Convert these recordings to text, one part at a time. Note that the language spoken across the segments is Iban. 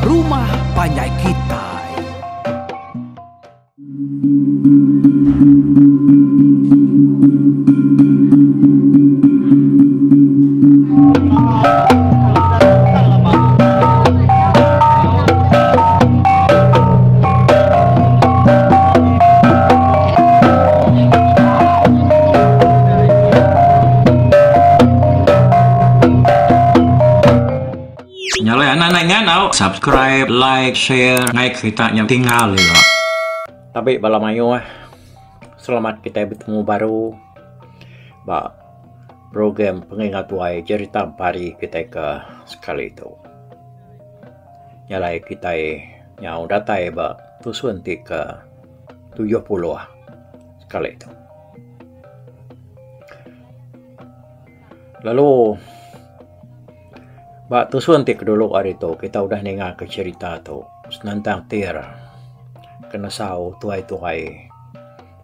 rumah panjai kitai. Nya alai anak anak ingat tau subscribe, like, share ngai kerita nya tinggal ila. Tabi bala mayuh selamat kitai betemu baru ba program pengingat tuai jerita pari kitai ke sekali tu. Nya alai kitai nyau datai ba tusun ti ke 70 sekali tu. Lalu ba tusun ti kedulu ari tu kita udah ninga ke cherita tu senentang tir ke nesau tuai-tuai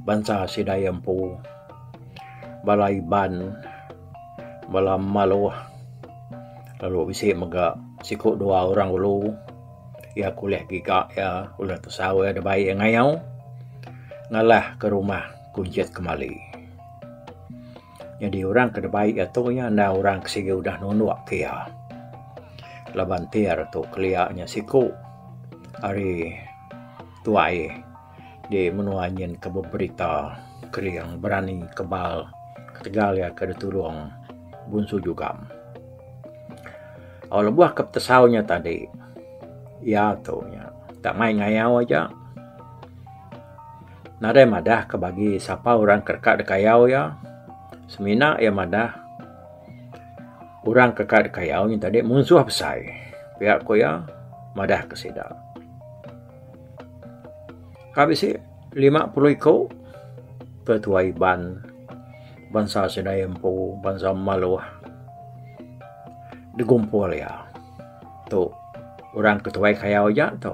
bansa sida iya empu bala Iban bala Maloh lalu bisi mega siku dua orang ulu iya ke ulih giga iya ulih tesau iya da bai iya ngayau ngalah ke rumah Kunchit Kemali. Nyadi orang ke dibai iya tu nya endang orang ke sigi udah nunduk ke iya. Laban tir tu kelia nya siku ari tuai di menua nyin ke beberita kering berani kebal ketegal iya ke ditulung Bunsu Jugam. Lebuh ke betesau nya tadi iya tu nya tak mai ngayau aja. Nadai madah ke bagi sapa orang ke deka dikayau iya. Semina iya madah orang ke ka dikayau nya tadi munsuh besai. Pia ku iya madah ke sida. Ka bisi 50 iku ketua Iban bansa sida iya empu bansa Maloh digumpul iya. Tu orang ke tuai kayau aja tu.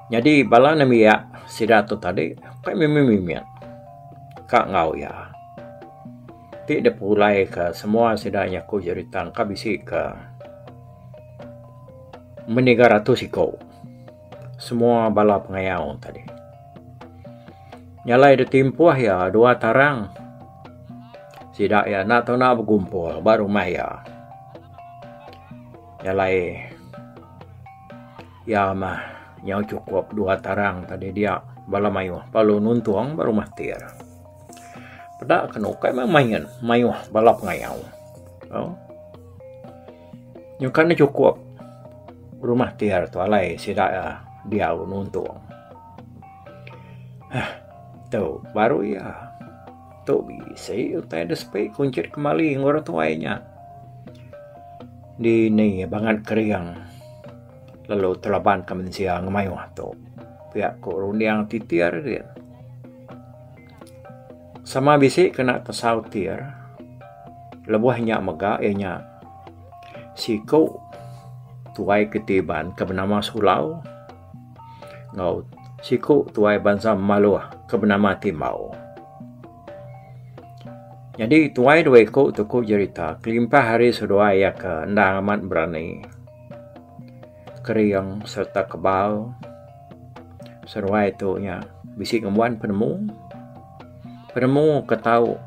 Nyadi bala nembiak sida tu tadi kai mimit mimit ka enggau iya. Ti dep pulai ka semua sida nyaku jerita engka bisi ka meniga ratus iko semua bala pengayau tadi. Nya alai da timpuh iya dua tarang sida iya enda tau enda begumpul ba rumah iya. Nya alai iya mah nyau chukup dua tarang tadi dia bala mayuh lalu nuntung ba rumah tir. Peda ke nukai meh main mayuh bala pengayau. Nyukan ne chukup rumah tir tu alai sida iya diau nuntung. Heh tu baru iya tu bisi utai da sepi kunchit kemali enggau orang tuai nya. Dini bangat kering lalu telaban ka mensia ngemayuh tu pia ku runding titir din. Sama bisi kena tesau tir lebuh nya mega iya nya siku tuai ke Iban ke benama Sulau enggau siku tuai bansa Maloh ke benama Timbau. Nyadi tuai dua iku tu ku jerita kelimpah ari seduai iya ke endang amat berani kering sereta kebal seduai tu nya bisi ngembuan penemu. Penemu ke tau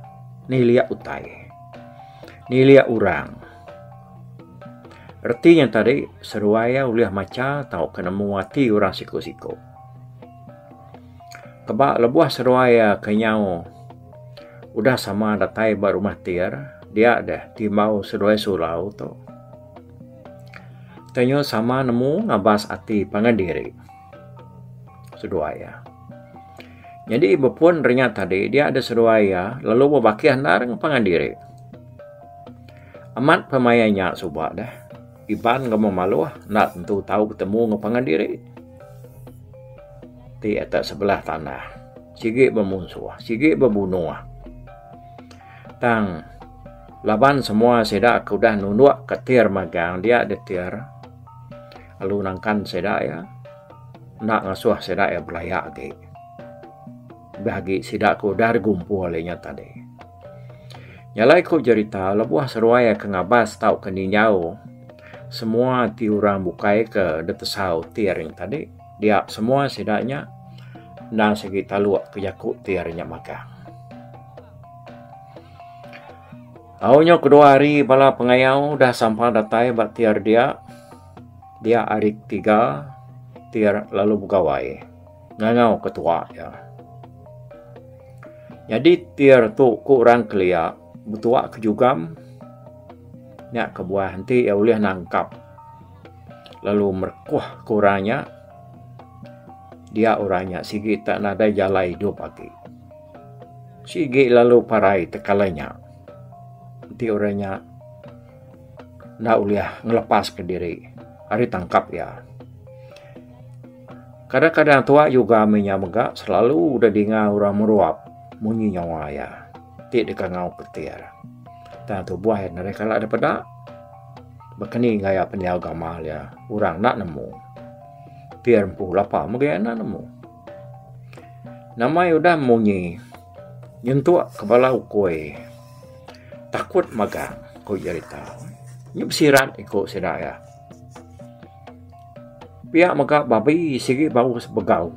nilik utai nilik orang. Reti nya tadi seduai iya ulih macha tauka nemu ati orang siku-siku. Keba lebuh seduai iya ke nyau udah sama datai ba rumah tir dia deh timbau seduai sulau tu. Tenyu sama nemu ngabas ati pangan diri seduai iya. Nyadi bepun rinya tadi dia deh seduai iya lalu bebakih endar ngan pangan diri. Amat pemaya nya suba deh Iban enggau Memaluh enda tentu tau betemu enggau pangan diri. Ti atak sebelah tanah sigi bemunsuh sigi bebunuh. Tang laban semua sida ke udah nunduk ke tir magang dia deh tir lalu nangkan sida iya enda ngasuh sida iya belaya agi. Lebih agi sida ke udah digumpul inya tadi. Nya alai ku jerita lebuh seruai ke ngabas tauka ninjau. Semua ti orang bukai ke ditesau tir nya tadi dia semua sida nya endang sigi taluk ke jaku tir nya magang. Au nyau kedua hari bala pengayau udah sampal datai ba tir dia, dia hari ketiga tir lalu begawai ngangau ketua iya. Nyadi tir tu ku orang kelia betua ke jugam nya kebuah enti iya ulih nangkap lalu merekuh ke orang nya dia orang nya sigi tak nadai jalai idup agi. Sigi lalu parai tekalai nya. Enti orang nya enda ulih ngelepaska diri ari tangkap iya. Kadang-kadang tuai juga mih nya mega selalu deh dinga orang meruap munyi nyawa iya ti deka ngau petir. Tang tubuh iya nadai kala deh peda. Baka ni gaya pendiau gamal iya orang enda nemu. Pia empu lapa mega iya enda nemu. Nama iya udah munyi nyentuk ke bala ukui takut magang ku jerita. Nyu besirat iku sida iya. Pia mega babi sigi bau sebegau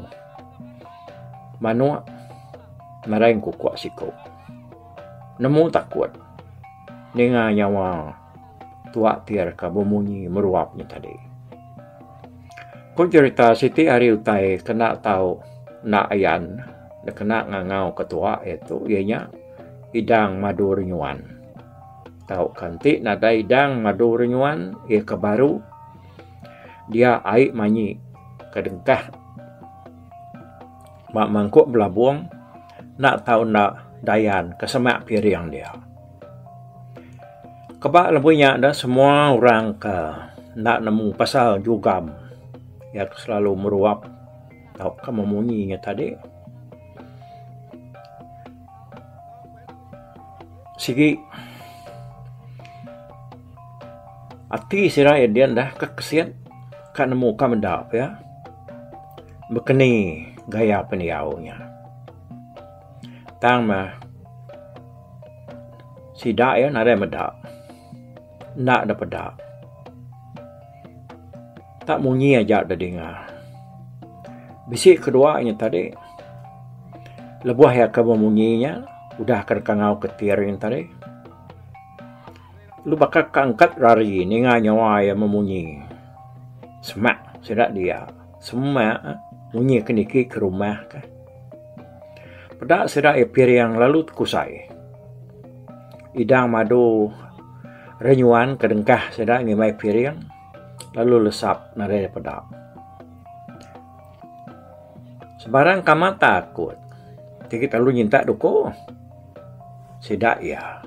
manuk nadai engkukuk siku. Nemu takut ninga nyawa. Tuak ti ka bemunyi meruap nya tadi. Ku jerita siti ari utai kena tau enda ayan da kena ngangau ke tuak iya tu iya nya idang madu renyuan. Tauka enti nadai idang madu renyuan iya ke baru dia ai manyi ke dengkah ba mangkuk belabong enda tau enda dayan ke semak piring dia. Keba lebuh nya da semua orang ke enda nemu pasal jugam iya ke selalu meruap tauka memunyi nya tadi sigi ati sida iya din dah ke kesit ka nemu ka meda pia bekeni gaya pendiau nya. Tang meh sida iya nadai meda enda dep peda. Tak munyi aja da dinga. Bisi kedua nya tadi lebuh iya ke bemunyi nya udah ke deka ngau ketir nya tadi lalu baka ke angkat rari ninga nyawa iya memunyi semak sida dia semak munyi ke niki ke rumah ka. Peda sida iya piring lalu tekusai. Idang madu renyuan ke dengkah sida ngimbai piring lalu lesap nadai da peda. Sebarang kamat takut ti lalu nyintak duko sida iya.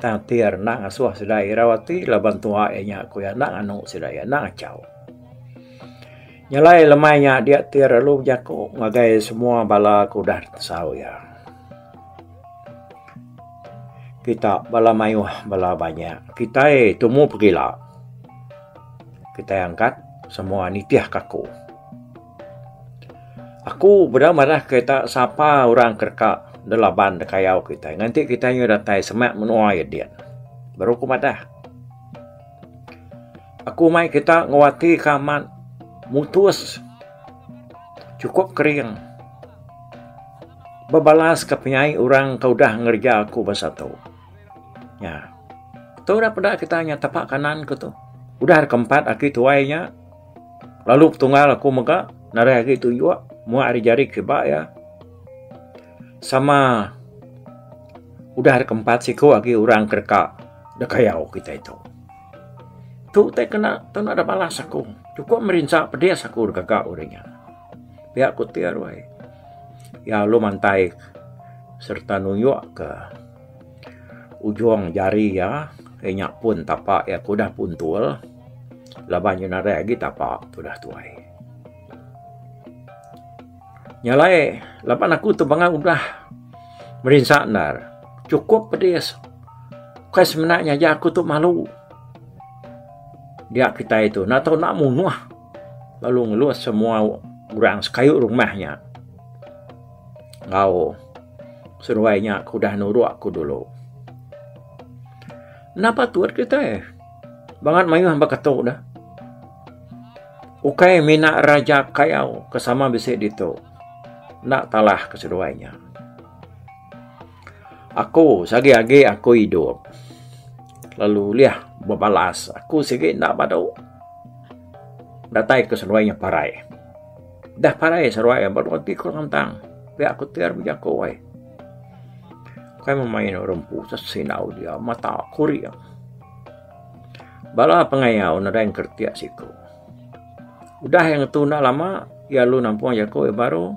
Tang ti enda ngasuh sida irau ati laban tuai iya nya ku iya enda nganu sida iya enda ngachau. Nyelai lemai nya dia ti lalu bejaku ngagai semua bala ke udah tesau iya. Kita bala mayuh bala banyak kitai tumu pegila. Kitai angkat semua nitih ka aku. Aku bedau madah kita sapa orang ke deka delaban da kayau kitai nganti kitai nyau datai semak menua iya din. Baru ku madah. Aku mai kita enggau ati ke amat mutus chukup kering bebalas ke penyai orang ke udah ngereja aku ba satu. Nya. Tu udah peda kita nya tapak kanan ku tu. Udah ke empat aki tuai nya lalu petunggal aku mega nadai agi tunjuk muak ari jari kiba iya sama udah ke empat siku agi orang ke deka dikayau kitai tu. Tu utai kena tau enda balas aku. Chukup merinsa pedis aku deka gaga orang nya. Pia ku ti aruai. Iya lalu mantai sereta nunjuk ke ujung jari iya, iya nya pun tapa iya ke udah puntul laban iya nadai agi tapa tudah tuai. Nya alai laban aku tu bangat udah merinsa endar chukup pedis. Bukai semina nya aja aku tu malu. Dia kitai tu enda tau enda munuh lalu ngelus semua orang sekayu rumah nya enggau seduai nya ke udah nuruk aku dulu. Enda patut kitai. Bangat mayuh baka tu dah. Ukai mina Raja Kayau ke sama bisi ditu enda talah ke seduai nya. Aku sagi agi aku idup lalu ulih bebalas aku sigi enda badu datai ke seduai nya parai. Dah parai seduai baru ati ku lantang pia ku Tir bejaku ai. Kai memain orang empu sesinau dia mata kuring. Bala pengayau nadai engkeretik siku. Udah iya ngetu enda lama, iya lalu nampung jaku iya baru.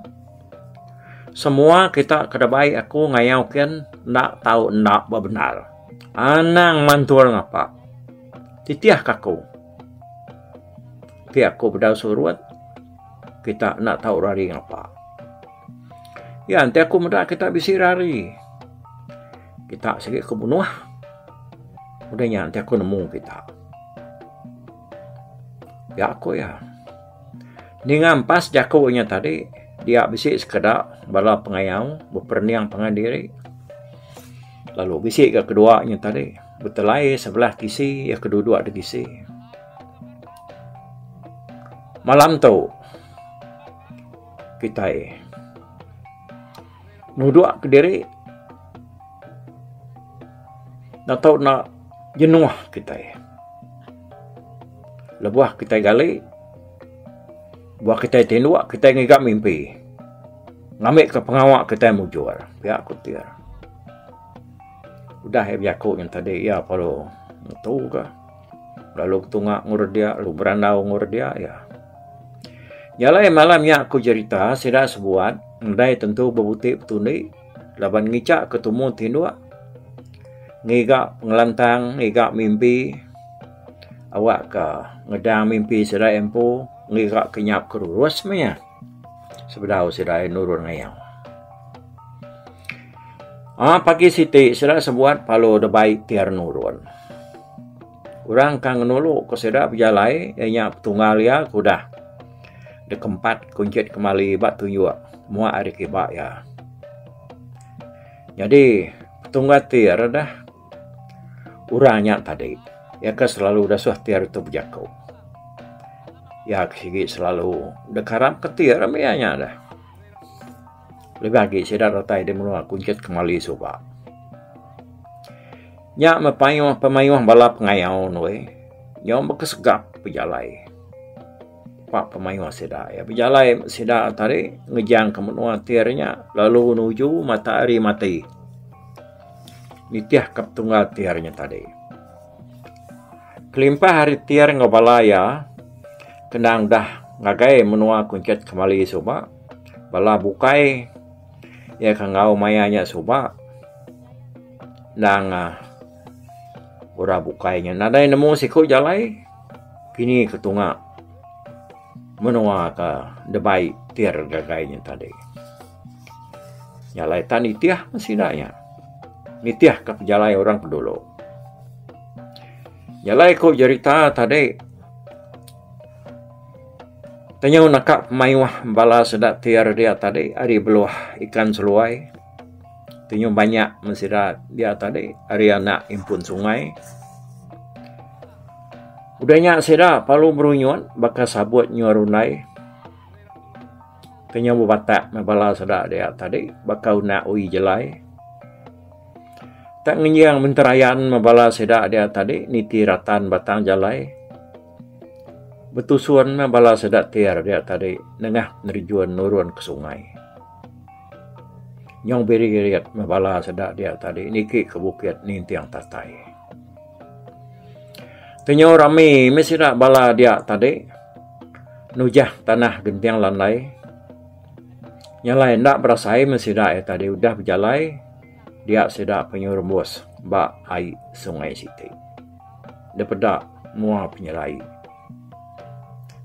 Semua kita ke dabai aku ngayau kin enda tau enda bebendar. Anang mantul ngapa. Titih ka aku. Ti aku bedau surut, kita enda tau rari ngapa. Iya enti aku meda kita bisi rari. Kita sigi ke bunuh. Udah nya enti aku nemu kita. Pia ku iya. Ninga empas jaku inya tadi dia bisi sekeda bala pengayau beperening pangan diri lalu bisi ga kedua inya tadi betelai sebelah tisi iya ke duduk di tisi. Malam tu kitai nuduk kediri. Enda tau enda jenuh kitai. Lebuh kitai gali, lebuh kitai tinduk kitai ngiga mimpi ngambika pengawa kitai mujur pia ku ti. Udah iya bejaku nya tadi iya perlu ngetu ka lalu betunga enggau orang dia lalu berandau enggau orang dia iya. Nya alai malam nya ku jerita sida sebuat nadai tentu bebuti betundi. Laban ngicha ke tumu tinduk ngiga pengelantang ngiga mimpi awak ka ngedang mimpi sida empu ngiga kenyap ke rurus meh iya sebedau sida iya nurun ngayau. Aaa pagi siti sida sebuat lalu debai ti nurun. Orang ka ngenulu ke sida bejalai iya nya petunggal iya ke udah dikempat kunchit kemali ba tunjuk muak ari kiba iya. Nyadi petunggal ti re deh orang nya tadi iya ke selalu dasuh ti ari tu bejaku. Iya ke sigi selalu dikarap ke ti re mih iya nya deh. Lebih agi sida datai di menua kunchit kemali suba. Nya meh payuh pemayuh bala pengayau ne weh. Nyau bekesegap pejalai. Pak pemayuh sida iya bejalai sida tadi ngejang ke menua tir nya lalu nuju mata hari mati. Nitih ka petunggal tir nya tadi. Kelimpah ari tir enggau bala iya kendang dah ngagai menua Kunchit Kemali suba bala bukai iya ke enggau maya nya suba. Endang orang bukai nya nadai nemu siku jalai kini ke tunga menua ke debai tir gagai nya tadi. Jalai tan nitih meh sida nya. Nitih ka pejalai orang ke dulu. Jalai ku jerita tadi Tenyu naka pemayuh bala sida tir dia tadi ari beluh ikan seluai. Tenyu banyak men sida dia tadi ari anak impun sungai. Udah nya sida perlu berunyut baka sabut nyuar rundai. Tenyu bebatak meh bala sida dia tadi baka unak ui jelai. Tak ngenjing menterayan meh bala sida dia tadi niti ratan batang jalai. Betusun meh bala sida tir dia tadi nengah nerjun nurun ke sungai. Nyau biririt meh bala sida dia tadi niki ke bukit ninting tatai. Kenyau rami meh sida bala dia tadi nujah tanah genting landai. Nya alai enda berasai meh sida iya tadi udah bejalai dia sida penyu rembus ba ai sungai siti. Dipeda mua penyelai.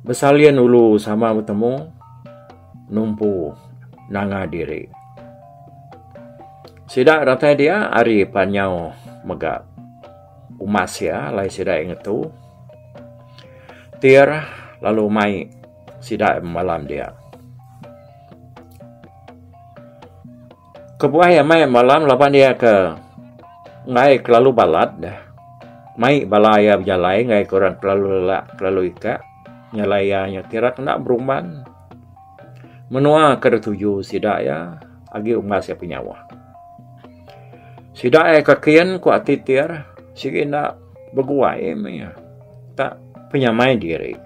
Besalin ulu sama betemu. Numpu nanga diri. Sida datai dia ari pan nyau mega umas iya alai sida iya ngetu. Tir lalu mai sida malam dia. Kebuah iya mai malam laban iya ke enggai kelalu balat deh. Mai bala iya bejalai enggai ke orang kelalu lelak kelalu ikak nyalai iya nya kira kena berumban. Menua ke dituju sida iya agi umbas iya penyauh. Sida iya ke kin ku ati tir sigi enda beguai meh iya tak penyamai diri.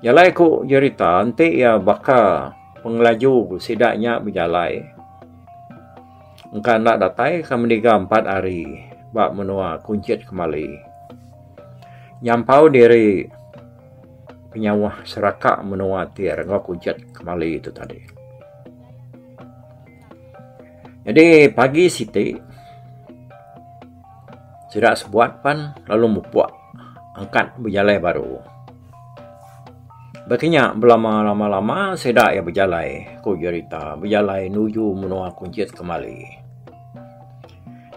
Jalai ku jerita enti iya baka pengelaju sida nya bejalai. Engka enda datai ka meniga empat hari ba menua Kunchit Kemali. Nyampau diri penyauh seraka menua Tir enggau Kunchit Kemali tu tadi. Nyadi pagi siti sida sebuat pan lalu mupuk angkat bejalai baru. Baka nya belama lama lama sida iya bejalai ku jerita bejalai nuju menua Kunchit Kemali.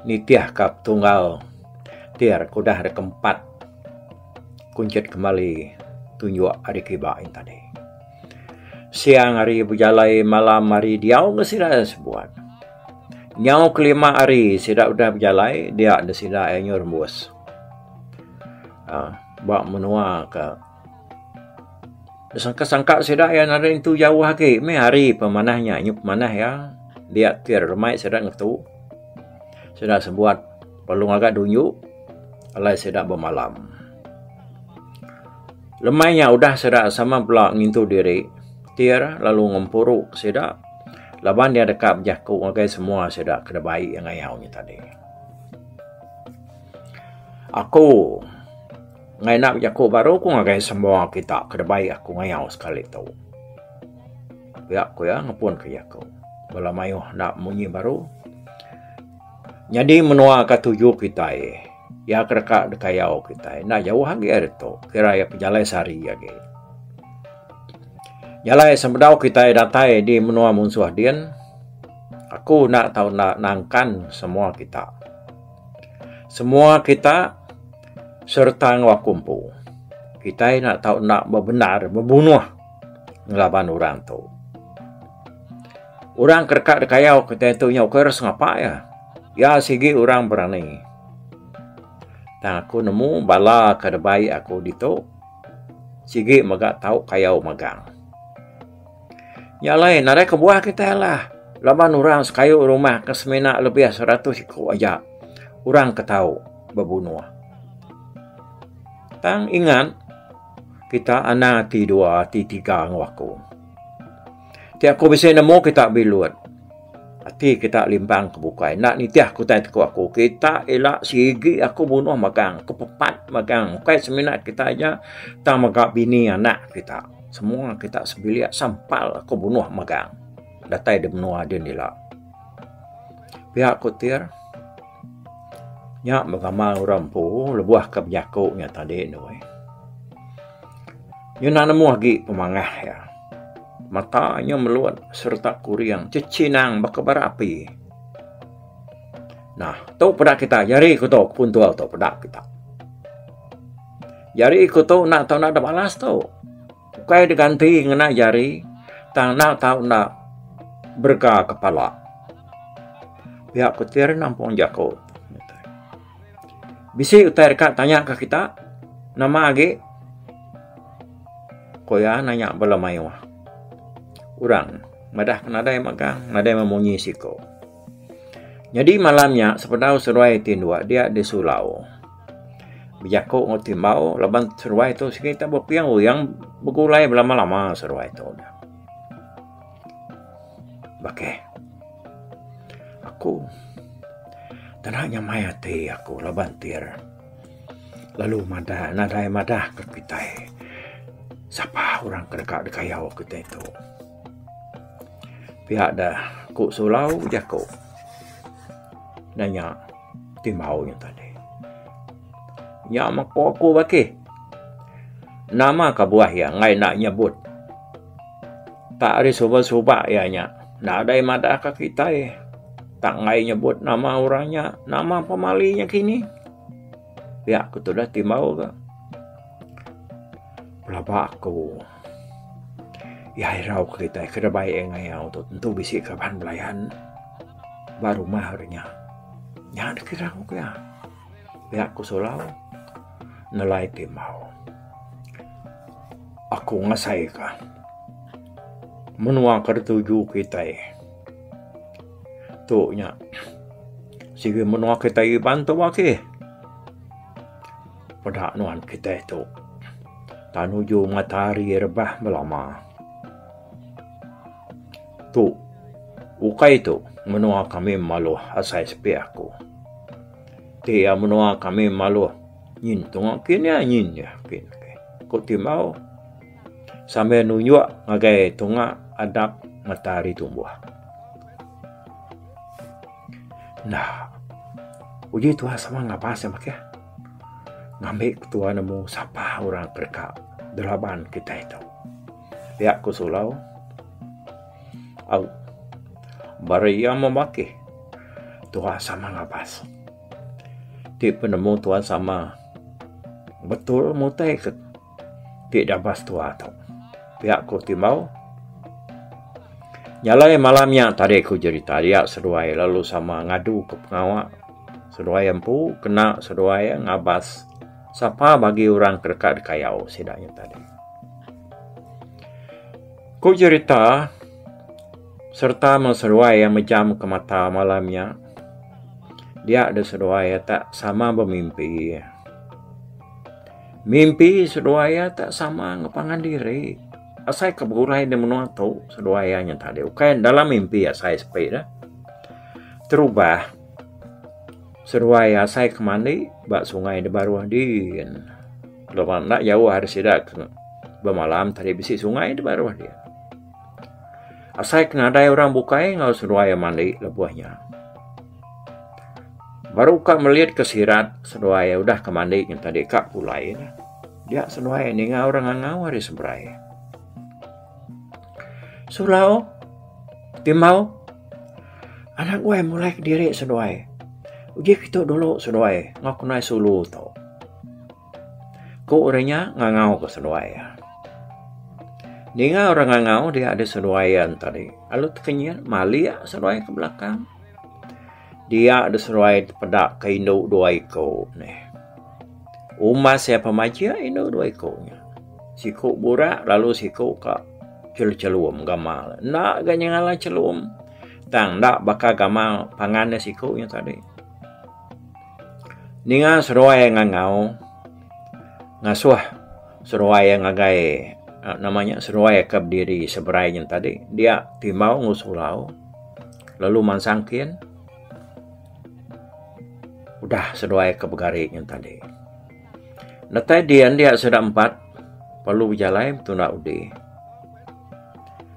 Nitih ka petunggal tir ke udah deka empat Kunchit Kemali tunjuk ari kiba yen tadi. Siang hari bejalai malam hari diau ga sida iya sebuat. Nyau kelima hari sida udah bejalai dia ne sida iya nyau rembus uhh ba menua ka. Sangka-sangka sida iya nadai nentu jauh agi meh hari pemanah nya nyup manah iya dia ti remai sida ngetu. Sida sebuat perlu ngaga dunju alai sida bemalam. Lemai nya udah sida sama bela ngintu diri tir lalu ngempuru sida laban iya deka bejaku ngagai semua sida ke dibai iya ngayau nya tadi. Aku. Enggai enda bejaku baru ku ngagai semua kita ke dibai aku ngayau sekali tu. Pia ku iya ngepun ke jaku. Bala mayuh enda munyi baru. Nyadi menua ka tuju kitai iya ke deka dikayau kitai enda jauh agi ari tu kira iya pejalai sehari agi. Jalai sebedau kitai datai di menua munsuh din aku enda tau enda nangkan semua kita. Semua kita. Sereta enggau aku empu, kitai enda tau enda bebendar bebunuh ngelaban orang tu. Orang ke deka dikayau kitai tu nya ukai orang sengapa iya. Iya sigi orang berani. Tang aku nemu bala ke dibai aku ditu sigi mega tau kayau magang. Nya alai nadai kebuah kitai alah laban orang sekayu rumah ke semina lebih seratus iku aja orang ke tau bebunuh. Tang ingat kita anang ati dua ati tiga enggau aku. Ti aku bisi nemu kita bilut ati kita limpang ke bukai enda nitih ke utai ku aku kita ila sigi aku bunuh magang aku pepat magang ukai semina kita aja tang mega bini anak kita. Semua kita sebilik sampal aku bunuh magang datai di menua din ila. Pia ku Tir, nya begamal orang empu lebuh ke bejaku nya tadi doi. Nyau enda nemu agi pemangah iya. Mata nya melut sereta kuring chechinang baka bara api. Nah, tu peda kita jari ku tu puntul tu peda kita. Jari ku tu enda tau enda dibalas tu. Ukai diganti ngena jari tang enda tau enda berega kepala. Pia ku Tir nampung jaku. Bisi utai deka tanya ka kita nama agi? Ku iya nanya bala mayuh. Orang madah ke nadai magang nadai memunyi siku. Nyadi malam nya sebedau seduai ti endu dia disulau. Bejaku enggau timbau laban seduai tu sigi tak beping uyang begulai belama lama seduai tu. Bakih aku tena nyamai ati aku laban tir lalu madah nadai madah ke kitai sapa orang ke deka dikayau kitai tu. Pia da ku sulau jaku nanya. Timbau nya tadi. Nya meh ko aku bakih. Nama kebuah iya enggai enda nyebut. Tak ari suba-suba iya nya nadai madah ka kitai. Tak enggai nyebut nama orang nya, nama pemali nya kini. Pia ku tudah timbau ga. Pelaba aku iya irau ke kitai ke dibai iya ngayau tu tentu bisi kaban belayan ba rumah orang nya. Nya dikira ku iya. Pia ku Sulau. Nelai Timau. Aku ngasaika menua ke dituju kitai tu nya sigi menua kitai Iban tu agi. Peda nuan kitai tu tak nuju matahari rebah belama. Tu ukai tu menua kami maluh asai sepi aku. Ti iya menua kami maluh nyin tunga kin iya nyin iya kin ku Timbau sambil nunjuk ngagai tunga adap matahari tumbuh. Enda uji tuah sama ngabas iya makih ngambi ketua nemu sapa orang ke deka belaban kitai tu. Pia ku Sulau. Au. Bari iya membakih tuah sama ngabas. Ti penemu tuan sama betul mutai ke ti dabas tua tu. Pia ku Timbau. Nya alai malam nya tadi ku jerita dia seduai lalu sama ngadu ke pengawa seduai empu kena seduai ngabas sapa bagi orang ke deka dikayau sida nya tadi. Ku jerita sereta meh seduai iya mejam ke mata malam nya dia deh seduai iya tak sama bemimpi. Mimpi seduai iya tak sama enggau pangan diri asai ke begulai da menua tu seduai iya nya tadi ukai dalam mimpi asai sepi ne. Terubah seduai iya asai ke mandi ba sungai da baruh din. Laban enda jauh ari sida ke bemalam tadi bisi sungai da baruh dia. Asai ke nadai orang bukai enggau seduai mandi lebuh nya. Baru ka melit ke sirat seduai udah ke mandi ngan tadi ka pulai ne. Dia seduai ninga orang ngangau ari seberai. Sulau Timbau anak wai mulai kediri seduai. Uji kitu dulu seduai enggau kenai sulu tu. Ku orang nya ngangau ke seduai iya. Ninga orang ngangau dia deh seduai iya tadi lalu tekenyit malik seduai ke belakang. Dia deh seduai tepeda ke indu dua iku neh. Umbas iya pemajik indu dua iku nya. Siku burak lalu siku ka chelum-chelum gamal. Enda ga nyengala chelum tang enda baka gamal pangan iya siku nya tadi. Ninga seduai ngangau ngasuh seduai ngagai nama nya seduai ke bediri seberai nyen tadi dia timbau enggau sulau lalu mansang kin udah seduai ke begari nyen tadi. Datai din dia sida empat perlu bejalai betunda udi.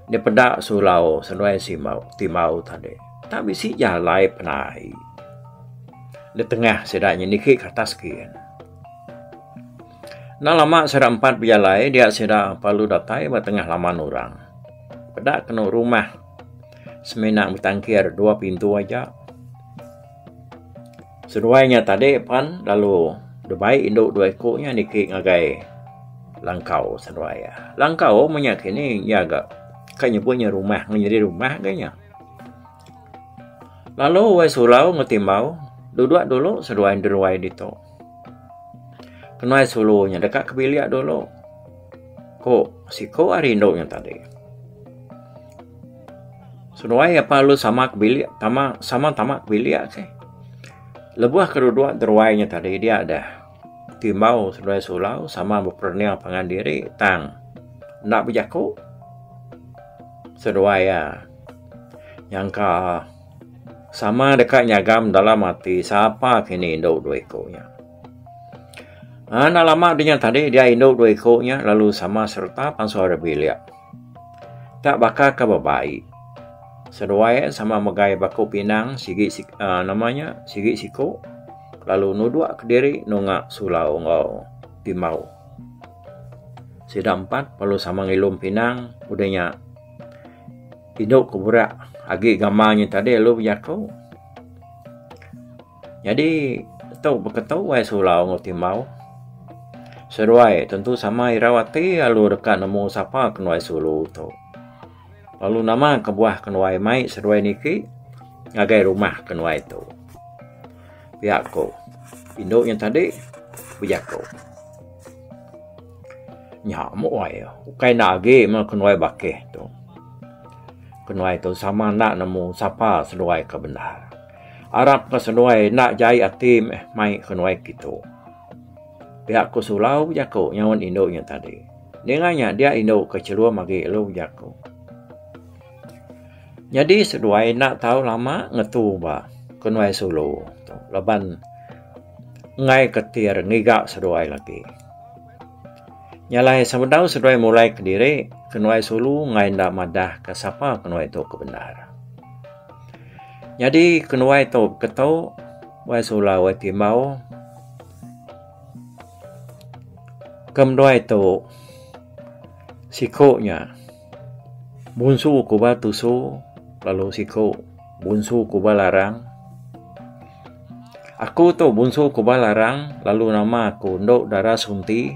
Dipeda sulau seduai simbau timbau tadi tak bisi jalai penai di tengah sida nya niki ke atas gin. Enda lama sida empat bejalai dia sida perlu datai ba tengah laman orang. Peda kenu rumah semina betangkir dua pintu aja. Seduai nya tadi pan lalu dibai indu dua iku nya niki ngagai langkau seduai iya. Langkau meh nya kini iya ga ka nyebut nya rumah meh nyadi rumah ga nya. Lalu wai sulau enggau timbau duduk dulu seduai deruai ditu. Kenuai sulu nya deka ke bilik dulu ku siku ari indu nya tadi. Seduai apan lalu sama ke bilik tama sama tama ke bilik seh. Lebuh ke duduk deruai nya tadi dia deh timbau seduai sulau sama beperening pangan diri tang enda bejaku seduai iya nyangka sama deka nyagam dalam ati sapa kini indu dua iku nya. Enda lama dinya tadi dia indu dua iku nya lalu sama sereta pansu ari bilik. Tak baka ke bebai. Seduai sama megai baku pinang sigi uhh nama nya sigi siku lalu nudok kediri nunga sulau enggau timbau. Sida empat perlu sama ngilum pinang udah nya indu ke burak agi gamal nya tadi lalu bejaku. Nyadi tu beketu ai sulau enggau timbau. Seduai tentu sama irau ati lalu deka nemu sapa kenuai sulu tu. Lalu nama kebuah kenuai mai seduai niki ngagai rumah kenuai tu. Pia ku indu nya tadi bejaku. Nya muai ukai enda agi meh kenuai bakih tu. Kenuai tu sama enda nemu sapa seduai ke bendar. Arap ka seduai enda jai ati meh mai kenuai kitu. Pia ku Sulau bejaku nyaut indu nya tadi. Ninga nya dia indu ke chelum agi lalu bejaku. Nyadi seduai enda tau lama ngetu ba kenuai sulu tu laban enggai ketir ngiga seduai lagi. Nya alai sebedau seduai mulai kediri kenuai sulu enggai enda madah ka sapa kenuai tu ke bendar. Nyadi kenuai tu ketu wai sulau wai timbau ke menduai tu siku nya. Bunsu ku ba tusu lalu siku bunsu ku ba larang. Aku tu bunsu ku ba larang lalu nama aku endo dara sunti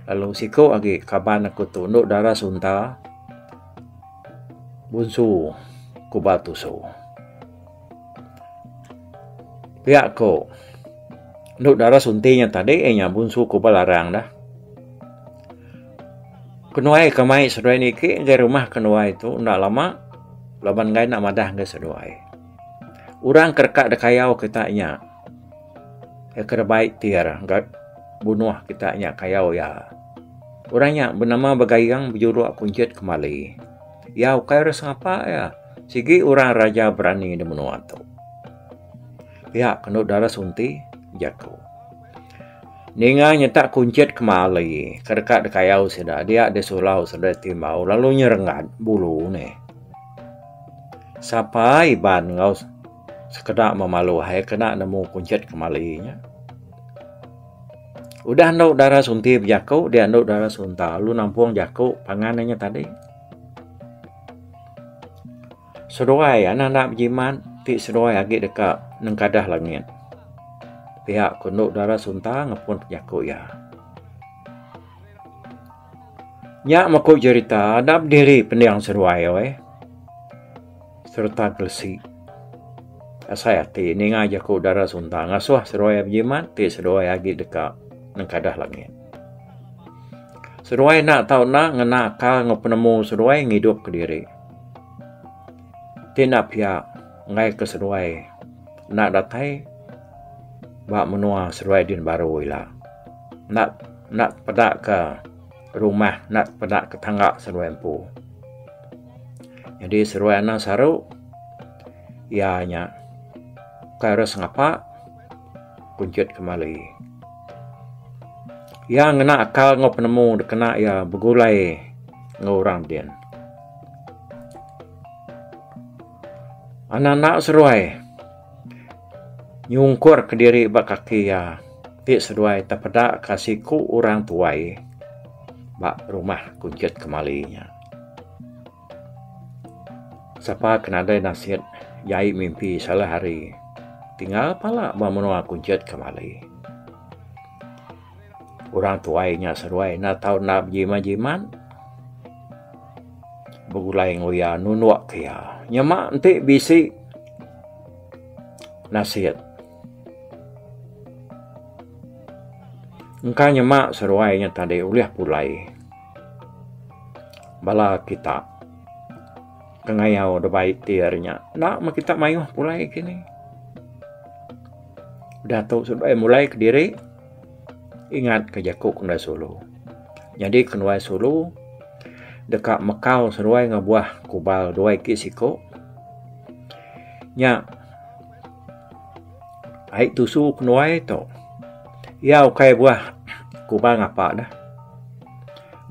lalu siku agi kaban aku tu endo dara sunta bunsu ku ba tusu. Pia ku endo dara sunti nya tadi iya nya bunsu ku ba larang dah. Kenuai ke mai seduai niki ngagai rumah kenuai tu enda lama laban enggai enda madah ngagai seduai. Orang ke deka dikayau kita nya iya ke dibai tir ga bunuh kita nya kayau iya. Orang nya benama Begayeng bejuluk Kunchit Kemali. Iya ukai orang sengapa iya sigi orang raja berani da menua tu. Pia kenu dara sunti jaku. Ninga nyetak kunchit kemali ke deka dikayau sida dia disulau sida timbau lalu nyerenggat bulu neh. Sapa Iban enggau sekeda memalu hai kena nemu kunchit kemali nya. Udah endo dara sunti bejaku dia endo dara sunta lalu nampung jaku pangan inya tadi. Seduai anak enda bejimat ti seduai agi deka nengkadah langit. Pia ku endu dara Sunta ngepun pejaku iya. Nya meh ku jerita enda bediri pending seduai weh sereta gelesi. Asai ati ninga jaku dara Sunta ngasuh seduai bejimat ti seduai agi deka nengkadah langit. Seduai enda tau enda ngena akal enggau penemu seduai ngidup kediri. Ti enda pia enggai ke seduai enda datai ba menua seduai din baru ila. Enda enda peda ke rumah enda peda ke tangga seduai empu. Nyadi seduai anang saru iya nya ukai orang sengapa kunchit kemali. Iya ngena akal enggau penemu dikena iya begulai enggau orang din. Anak anak seduai nyungkur kediri ba kaki iya ti seduai tepeda ka siku orang tuai ba rumah Kunchit Kemali nya. Sapa ke nadai nasit jai mimpi salah hari tinggal pala ba menua Kunchit Kemali. Orang tuai nya seduai enda tau enda bejimat-jimat begulai enggau iya nunduk ke iya. Nyema enti bisi nasit engka nyema seduai nya tadi ulih pulai bala kita ke ngayau da bai ti ari nya enda meh kita mayuh pulai kini. Udah tu seduai mulai kediri ingat ke jaku Kenduai Sulu. Nyadi Kenduai Sulu deka mekal seduai enggau buah kubal duai iti siku nya ai tusu Kenduai tu iya ukai buah kubal ngapa deh.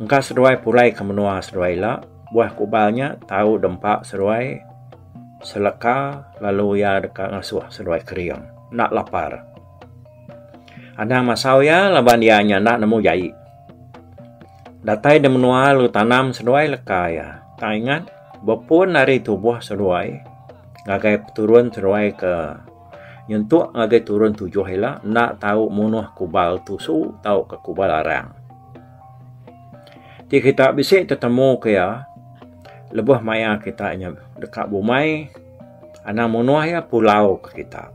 Engka seduai pulai ke menua seduai ila buah kubal nya tau dempa seduai. Seleka lalu iya deka ngasuh seduai kering enda lapar. Anang masau iya laban iya nya enda nemu jai. Datai da menua lalu tanam seduai leka iya. Tang ingat bepun ari tubuh seduai ngagai peturun seduai ke nyentuk ngagai turun tujuh ila enda tau munuh kubal tusu tauka kubal arang. Ti kita bisi tetemu ke iya lebuh maya kita nya deka bumai anang munuh iya pulau ke kita.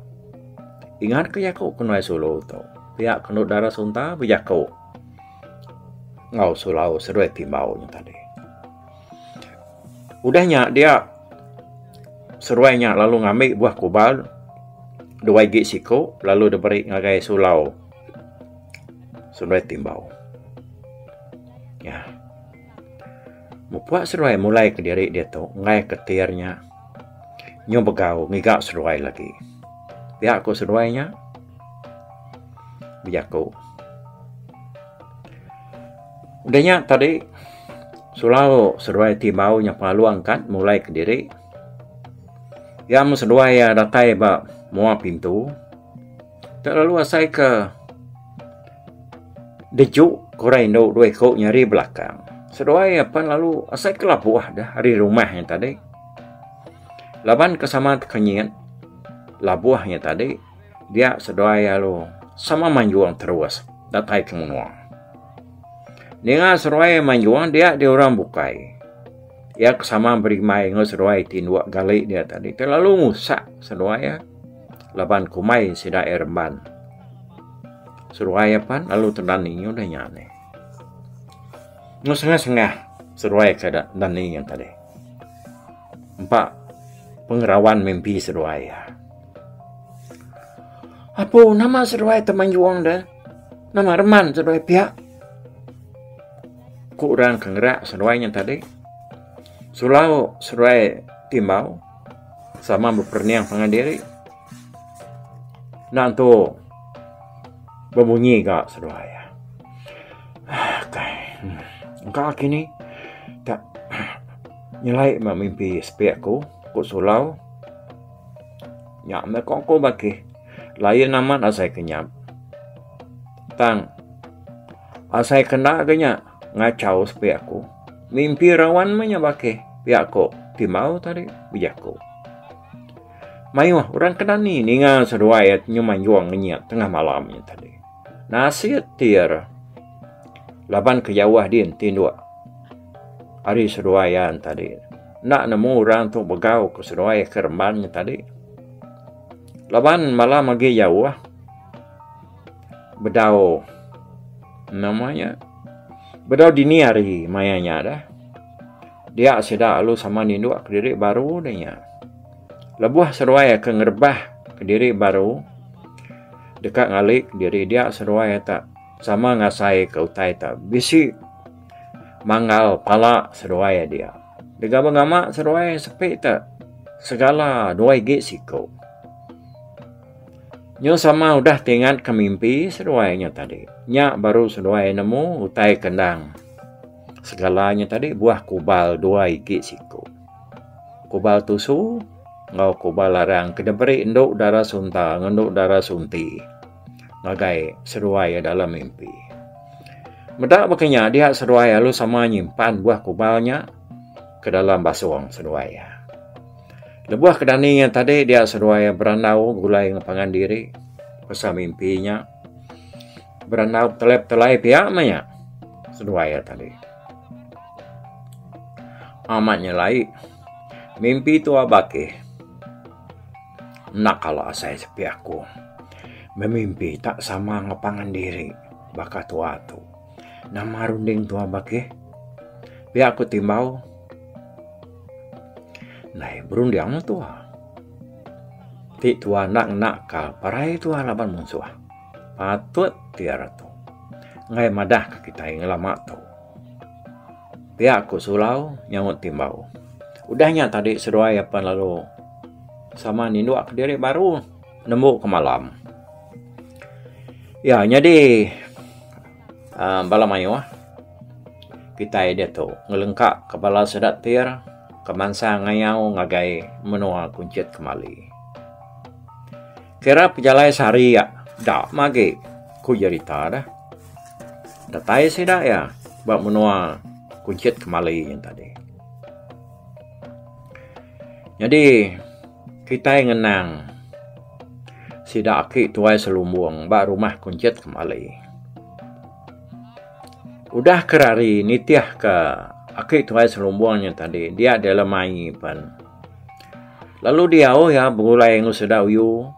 Ingat ke jaku ke nuai sulu tu pia ke enu dara sunta bejaku. Enggau Sulau seduai Timbau nya tadi. Udah nya dia seduai nya lalu ngambi buah kubal dua igi siku lalu diberi ngagai Sulau seduai Timbau. Nya. Mupuk seduai mulai kediri diatu enggai ke tir nya nyu begau ngiga seduai lagi. Pia ku seduai nya bejaku. Udah nya tadi sulau seduai ti bau nya pelalu angkat mulai kediri. Iya meh seduai iya datai ba mua pintu te lalu asai ke deju ke orang indu dua iku nya ari belakang. Seduai iya pan lalu asai ke labuh deh ari rumah nya tadi. Laban ke sama tekenyit labuh nya tadi dia seduai lalu sama manjung terus datai ke menua. Ninga seduai manjung dia dih orang bukai. Iya ke sama berimbai enggau seduai ti indu gali dia tadi ti lalu ngusak seduai iya laban kumbai sida iya remban. Seduai iya pan lalu tedani udah nya nih. Enggau sengah-sengah seduai ke dani nya tadi. Empa pengerawan mimpi seduai iya. Apu nama seduai temanjung deh. Nama reman seduai pia. Ku orang ke ngerak seduai nya tadi. Sulau seduai timbau sama beperening pangan diri. Enda entu bebunyi ga seduai iya. Kai engka kini tak nyelai meh mimpi sepi aku ku Sulau. Nya meh ko aku bakih lain amat asai kenyap. Tang asai kenda ga nya ngachau sepi aku. Mimpi rawan meh nya bakih pia ko Timbau tadi bejaku. Mayuh orang ke dani ninga seduai nyu manjung ngenyit tengah malam nya tadi. Nasit tir laban ke jauh din tinduk ari seduai iya tadi. Enda nemu orang tu begau ke seduai ke remban nya tadi. Laban malam agi jauh bedau nama nya bedau dini hari maya nya dah. Dia sida lalu sama ninduk kediri baru deh nya. Lebuh seduai ke ngerebah kediri baru deka ngali kediri dia seduai tak sama ngasai ke utai tak bisi manggal pala seduai dia. Dega bengama seduai sepi te segala dua igi siku. Nyu sama udah tingat ke mimpi seduai nya tadi. Nya baru seduai nemu utai ke endang segala nya tadi buah kubal dua igi siku. Kubal tusu enggau kubal larang ke diberi endu dara sunta enggau endu dara sunti ngagai seduai iya dalam mimpi. Meda baka nya dia seduai lalu sama nyimpan buah kubal nya ke dalam basung seduai iya. Lebuh ke dani iya tadi dia seduai iya berandau begulai enggau pangan diri pasal mimpi nya. Berandau betelai-betelai pia meh nya seduai iya tadi. Amat nyelai mimpi tua bakih enda kala asai sepi aku bemimpi tak sama enggau pangan diri baka tua tu. Nama runding tua bakih pia ku timbau ndai berunding meh tua. Ti tua enda ngena ka parai tua laban munsuh. Patut ti ara tu enggai madah ka kitai ngelama tu. Pia ku Sulau nyaut Timbau. Udah nya tadi seduai apan lalu sama ninduk kediri baru nembu ke malam. Iya nyadi uhh bala mayuh kitai diatu ngelengka ke bala sida tir ke mansang ngayau ngagai menua Kunchit Kemali. Kira pejalai sehari da mah agi ku jerita deh. Datai sida iya ba menua Kunchit Kemali nya tadi. Nyadi kitai ngenang sida aki tuai selumbung ba rumah Kunchit Kemali. Udah ke rari nitih ke aki tuai selumbung nya tadi dia dilemai pen. Lalu diau iya begulai enggau sida uyu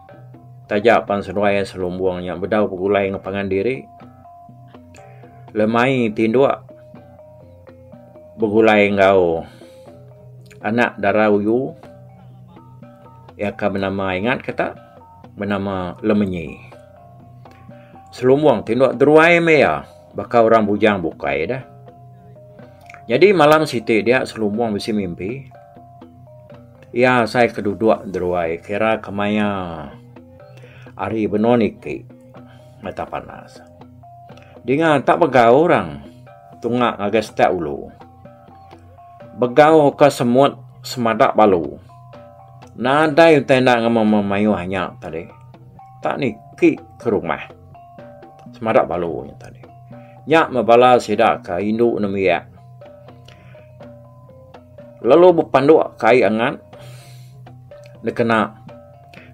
taja pan seduai iya selumbung nya bedau begulai enggau pangan diri. Lemai tinduk begulai enggau anak dara uyu iya ka benama ingat ke ta benama Lemenyi. Selumbung tinduk deruai meh iya baka orang bujang bukai deh. Nyadi malam siti dia Selumbung bisi mimpi iya asai ke duduk deruai kira ke maya hari benung niki mata panas. Dinga tak begau orang tunga ngagai setak ulu. Begau ka semut semadak balu. Nadai utai enda ngema mayuh nya tadi. Tak niki ke rumah. Semadak balu nya tadi. Nya meh bala sida ka indu nembiak. Lalu bepanduk ka ai angat dikena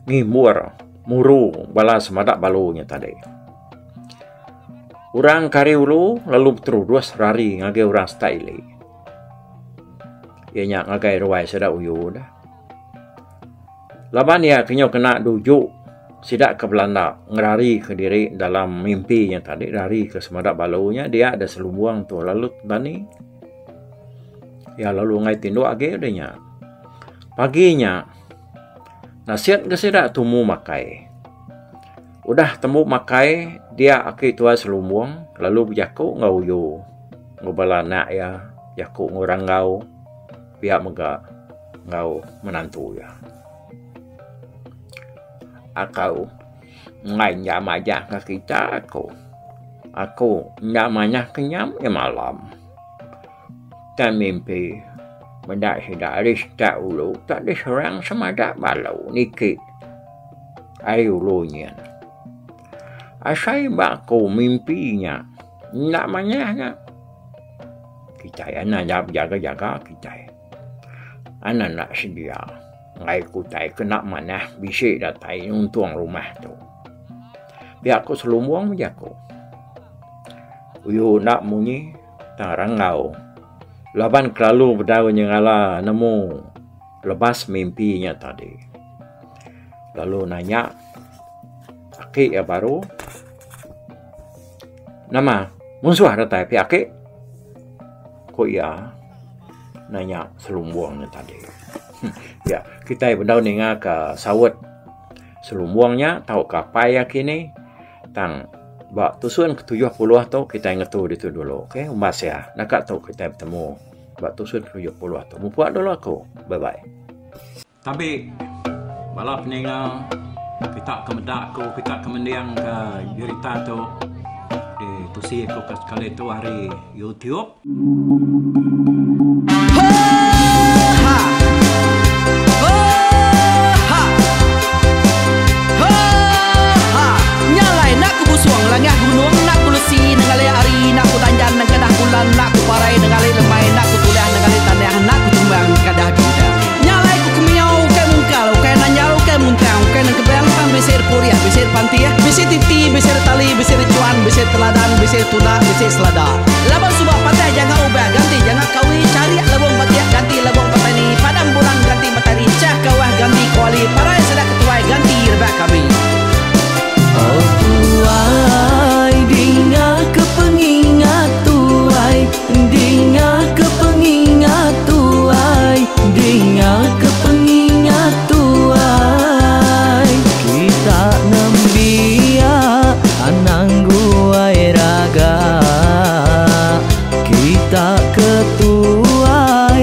ngimbur muru bala semadak balu nya tadi. Orang ke ari ulu lalu beterudus rari ngagai orang setak ili. Iya nya ngagai ruai sida uyu dah. Laban iya ke nyau kena duju sida ke belanda ngerari ke diri dalam mimpi nya tadi rari ke semada balu nya dia da selumbung tu lalu dani. Iya lalu enggai tinduk agi udah nya. Pagi nya nasit ga sida tumu makai. Udah tembu makai dia aki tuai selumbung lalu bejaku enggau uyu enggau bala anak iya jaku enggau ranggau pia mega enggau menantu iya. Akau enggai enda majak ka kita ku. Aku enda manah kenyap nya malam. Tang mimpi meda sida ari setak ulu tak diserang semada balu niki. Ari ulu nyin. Asai ba aku mimpi nya enda manah nya. Kitai anak enda bejaga-jaga kitai. Anak enda sedia enggai ku utai ke enda manah bisi datai nuntung rumah tu. Pia ku Selumbung bejaku. Uyu enda munyi tang rangau laban kelalu bedau nyengala nemu lebas mimpi nya tadi. Lalu nanya aki iya baru nama munsuh datai pi aki ku iya nanya selumbung nya tadi. Ya kitai bedau ninga ka saut selumbung nya tauka apai iya kini tang ba tusun ke 70 tu kitai ngetu ditu dulu okay umbas iya naka tu kitai betemu ba tusun ke 70 tu. Mupuk dulu aku bye bye. Tabi bala peninga kita ke meda aku kita ke mending ke jerita tu ditusi aku ke sekali tu ari YouTube. Nya alai enda ku busung langah gunung enda ku lesi nengali hari enda ku danjan nengkedah bulan enda ku parai nengali lemai enda ku tulah nengali tanah enda ku tumbang nengkadah bintang. Nya alai ku kemiau ukai mungkal ukai nanjal ukai muntang ukai nengkebang tang bisi repurih bisi repantih bisi titi bisi retali bisi rechuan bisi teladan bisi tunda bisi selada. Laban suba patah janga ubah ganti janga kawi charik lebung batik ganti lebung petani padam bulan ganti matari chah kawah ganti kuali parai sida ketuai ganti rebak kami. Oh tuai dinga ke pengingat tuai dinga ke pengingat tuai dinga ke pengingat tuai kita nembiak anang guai raga kita ke tuai.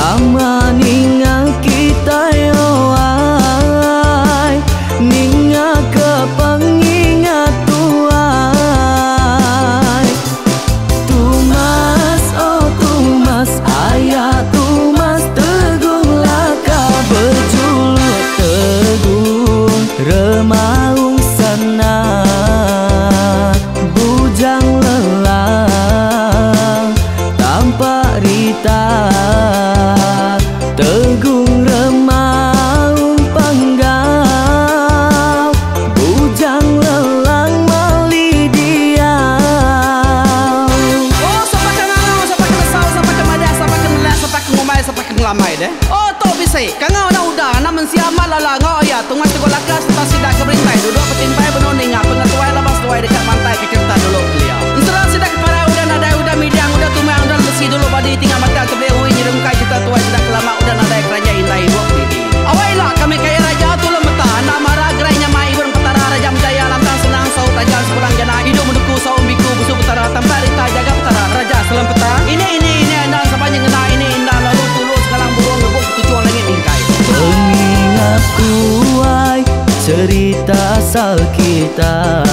Sama ninga kitai oh ai Ninga ke pengingat tuai Tumas oh tumas aya tumas Tegung laka bejuluk tegung Remaung sana Bujang lelang Tampak rita Tegung remaung panggau Bujang lelang mali diau. Oh sapa ke ngangau sapa ke nesau sapa ke madah sapa ke nelah sapa ke ngumbai sapa ke ngelamai deh. Oh tu bisi kangau enda udah anak mensia amat lala enggau iya tungai tegul laka sereta sida ke berintai duduk betimpai benung ninga pengetuai laban seduai deka mantai ke cherita dulu kelia. Ensera sida ke parai udah nadai udah midang udah tumang udah lesi dulu badi tinggal matang tebeli ui nyerungkai cherita tuai sida ke lama udah nadai keranjai indai ibuk didi. Awai ila kami kaya raja tulung meta anak mara gerai nyamai ibun petara raja menjaya lantang senang saut raja sepulang jana idup menuku saum biku busu petara tampak rita jaga petara raja selam peta ini ini ini enda sapa nyengena ini enda lalu tulu sengalang burung ngebuk ketuchung langit mingkai. Pengingat tuai cerita asal kita.